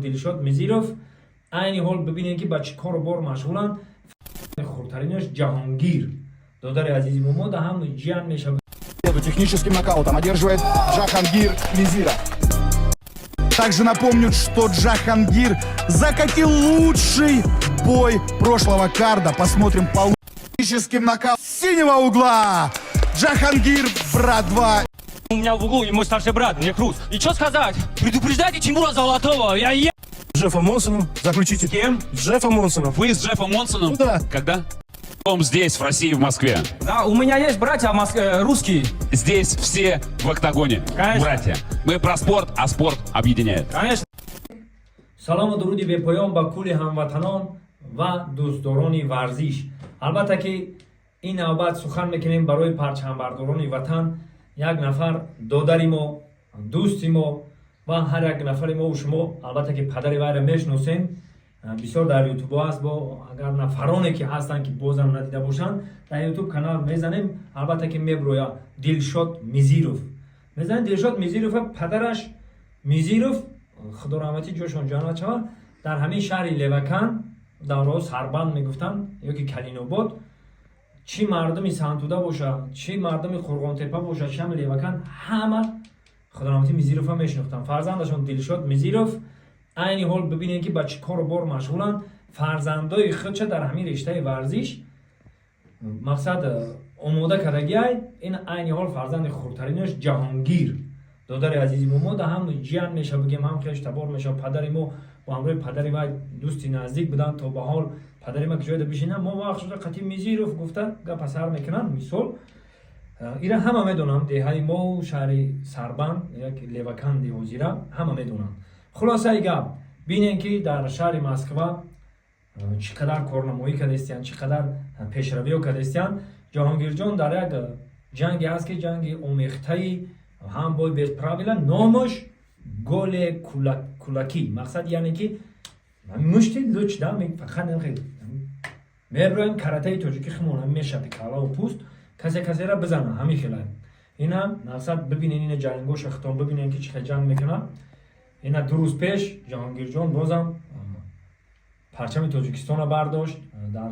Дилшод Мизиров айни ҳол бибинем, ки ба чӣ кору бор машғуланд. Хурдтаринаш Ҷаҳонгир, додари азизи мо, мо да ҳам ҷиян мешавад. Техническим нокаутом одерживает Джахангир Мизиров. Также напомню, что Джахангир закатил лучший бой прошлого карда. Посмотрим по техническим нокаутом синего угла. Джахангир, брат 2. У меня в углу и мой старший брат, мне Круз. И что сказать? Предупреждайте Тимура Золотого. Я Джеффом Монсоном. Заключите. Кем? Джеффом Монсоном. Вы с Джеффом Монсоном? Ну да. Когда? Он здесь, в России, в Москве. Да, у меня есть братья русские. Здесь все в октагоне. Конечно. Братья. Мы про спорт, а спорт объединяет. Конечно. Салому дуруди бепоён ба кулли ҳамватанон ва дӯстдорони варзиш. Албатта, ки ин навбат сухан мекунем барои парчамбардорони ватан, як нафар додари мо, дӯсти мо ва ҳар як нафари мову шумо, албатта, ки падари вайро мешиносем. Бисёр дар ютубо аст, бо агар нафароне ки ҳастанд, ки бозам надида бошанд, дар ютуб канал мезанем, албатта, ки меброя. Дилшод Мизиров мезанем. Дилшод Мизиров, падараш Мизиров, худо раҳматӣ, ҷошон ҷаннат шавад, дар ҳамин шаҳри Левакан, давраҳо Сарбанд мегуфтанд ё ки Калинобод, чӣ мардуми Сантуда боша, чӣ мардуми Қурғонтепа боша, чӣ ҳами Левакан, ҳама худораҳматӣ Мизирова мешинохтанд. Фарзандашон Дилшод Мизиров айни ҳол бибинем, ки ба чӣ кору бор машғуланд. Фарзандои худша дар ҳамин риштаи варзиш, мақсад, омода кардагиай. Ин айни ҳол фарзанди хурдтаринаш Ҷаҳонгир, додари азизи мо, мо да ҳам ҷиян меша бигем, ҳам хеш табор меша. Падари мо бо ҳамроҳи падари вай дӯсти наздик буданд. То ба ҳол падари ма ки ҷойда бишинам, мо вақт шуда қати Мизиров гуфта гапа сар мекунанд. Мисол, ира ҳама медонам, деҳаи мо, шаҳри Сарбанд, як Леваканди ҳозира ҳама медонанд. Хулосаи гап, бинем, ки дар шаҳри Москва чӣ қадар корнамоӣ кардастиянд, чӣ қадар пешравиҳо кардастиянд. Ҷаҳонгирҷон дар як ҷанге ҳаст, ки ҷанги омехтаи ҳам бой без правила, номаш голые кулаки, мақсад, яъне ки мушти луч да, фақат меброем, каратаи тоҷикӣ химона мешапи, калаву пӯст, касе касера бизана, ҳамин хела. Ина, мақсад, бибинен, ина ҷангоша хитон бибинен, ки чӣ хел ҷанг мекунад. Ина 2 рӯз пеш Ҷаҳонгирҷон бозам парчами Тоҷикистона бардошт дар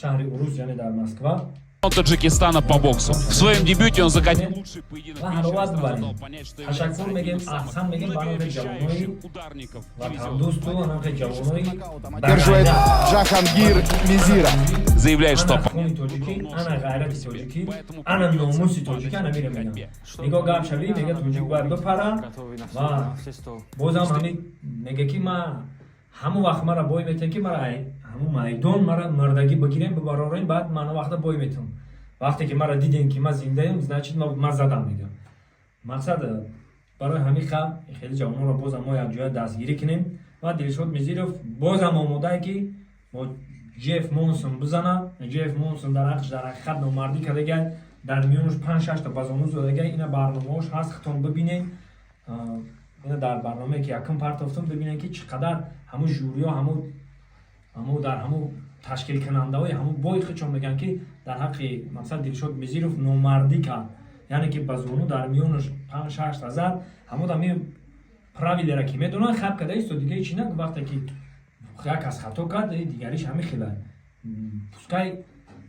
шаҳри Урус, яъне дар Москва. Таджикистана по боксу. В своем дебюте он закатил лучший поединок. Ва ҳаловат бибарем. Ташаккур мегем, аҳсан мегем ба анхе ҷавонои ватандӯсту анхе ҷавонои Одерживает Джахангир Мизиров. Заявляет, что ана хуни тоҷикӣ, ана ғайрати тоҷикӣ, ана номуси тоҷикӣ, ана мира мегам. Нигоҳ, гап шавӣ, мега, тоҷик бояд бипара. Ва бозам ҳами мега, ки ма ҳамон вақт мара бой метем, ки мара ҳамун майдон мара мардагӣ бигирем, бибарорем, баъд ман вақта бой метам. Вақте ки мара дидем, ки ма зиндаем, значит, ма задам, мегам. Мақсад, барои ҳамин ха хеле ҷавононро бозам мо якҷоя дастгирӣ кунем. Ва Дилшод Мизиров бозам омодае, ки бо Ҷеф Монсон бизана. Ҷеф Монсон дар ҳаққш дар ҳақиқат номардӣ кардагай, дар миёнаш панҷ шашта базону задагай. Ина барномаош ҳаст, хитон бибинед. Ина дар барномае, ки якум партофтум, бибинед, ки чӣ қадар ҳамун жюриё, ҳамун дар ҳамун ташкилкунандаҳои ҳамун бой худшон мегӯянд, ки дар ҳаққи, мақсад, Дилшод Мизиров номардӣ кард, яъне ки ба зону дар миёнаш панҷ шашта зад. Ҳамон ами правилера ки медонанд, хаб карда исто, дигаи чӣ нагу. Вақте ки як кас хато кард, дигариш ҳамин хела, пускай,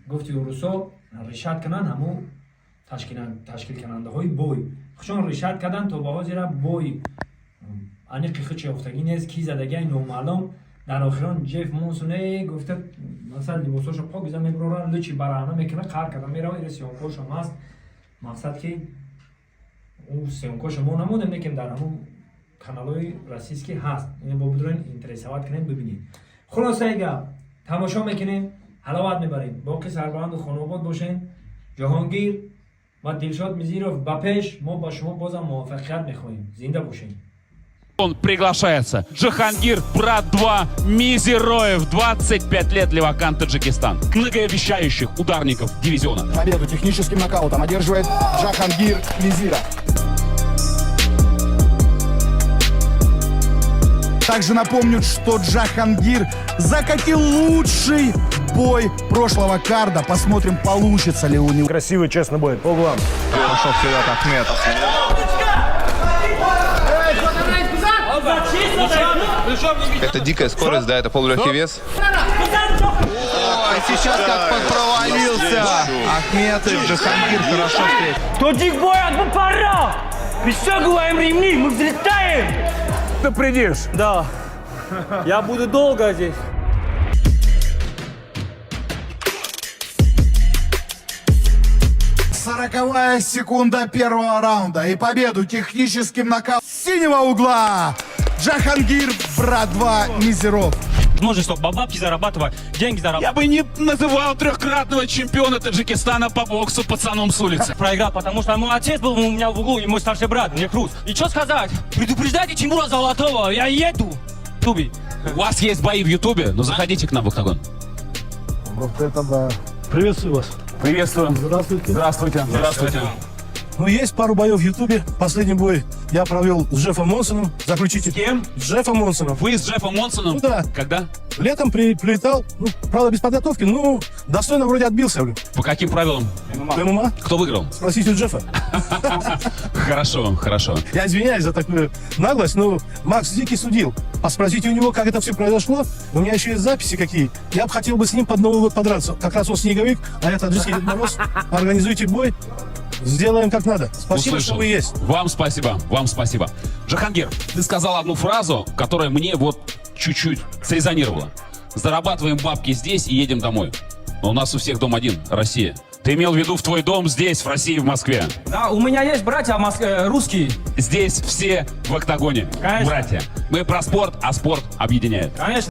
гуфти урусо, решать кунанд. Ҳамун ташкилкунандаҳои бой худшон решать карданд. То ба ҳозира бой аниқи худ ёфтагӣ нест, ки задагиай номаълум. Дар охирон Ҷеф Монсон э гуфта, масалан, либосошо покиза мебуроранд, лучи бараҳна мекунад, қар карда мерава. Ира съёмкошам ҳаст, мақсад, ки ӯ съёмкоша мо намодем, лекин дар ҳамун каналҳои российский ҳаст. Ина бо бидурен, интересовать кунем, бибинед. Хулосаи гап, тамошо мекунем, ҳаловат мебарем. Боқӣ сарбаланду хонобод бошем. Ҷаҳонгир ва Дилшод Мизиров ба пеш! Мо ба шумо бозам муваффақият мехоҳем, зинда бошем. Он приглашается. Джахангир, брат 2, Мизироев, 25 лет, Левакан, Таджикистан. Многообещающих ударников дивизиона. Победу техническим нокаутом одерживает Джахангир Мизиров. Также напомню, что Джахангир закатил лучший бой прошлого карда. Посмотрим, получится ли у него. Красивый, честный бой. По углам. Пошел вперед Ахмед. Это дикая скорость, да, это полулегкий вес. Ой, сейчас как подпровалился Ахметов. Джахангир хорошо встретил. Тоҷик бояд бипарра! Пристегиваем ремни, мы взлетаем! Ты придешь. Да. Я буду долго здесь. 40-я секунда первого раунда. И победу техническим нокаутом синего угла Джахангир Брат 2 Мизеров. Может, чтобы бабки зарабатывать, деньги Я зарабатывать. бы не называл трехкратного чемпиона Таджикистана по боксу пацаном с улицы. Проиграл, потому что мой отец был у меня в углу и мой старший брат, мне Круз. И что сказать? Предупреждайте Тимура Золотого, я еду. Туби. У вас есть бои в Ютубе, но заходите к нам в октагон. Вот это да. Приветствую вас. Приветствую. Здравствуйте. Здравствуйте. Здравствуйте. Ну, есть пару боев в Ютубе. Последний бой я провел с Джеффом Монсоном. Заключите. Кем? Джеффом Монсоном. Вы с Джеффом Монсоном? Ну да. Когда? Летом прилетал, ну, правда, без подготовки, но достойно вроде отбился. Блин. По каким правилам? ММА? Кто выиграл? Спросите у Джеффа. Хорошо, хорошо. Я извиняюсь за такую наглость, но Макс Дикий судил. А спросите у него, как это все произошло. У меня еще есть записи какие. Я бы хотел бы с ним под Новый год подраться. Как раз он снеговик, а я таджикский Дед Мороз. Организуйте бой. Сделаем как надо. Спасибо, Услышал. что вы есть. Вам спасибо, вам спасибо. Джахангир, ты сказал одну фразу, которая мне вот чуть-чуть срезонировала. Зарабатываем бабки здесь и едем домой. Но у нас у всех дом один – Россия. Ты имел в виду в твой дом здесь, в России, в Москве. Да, у меня есть братья русские. Здесь все в октагоне. Конечно. Братья. Мы про спорт, а спорт объединяет. Конечно.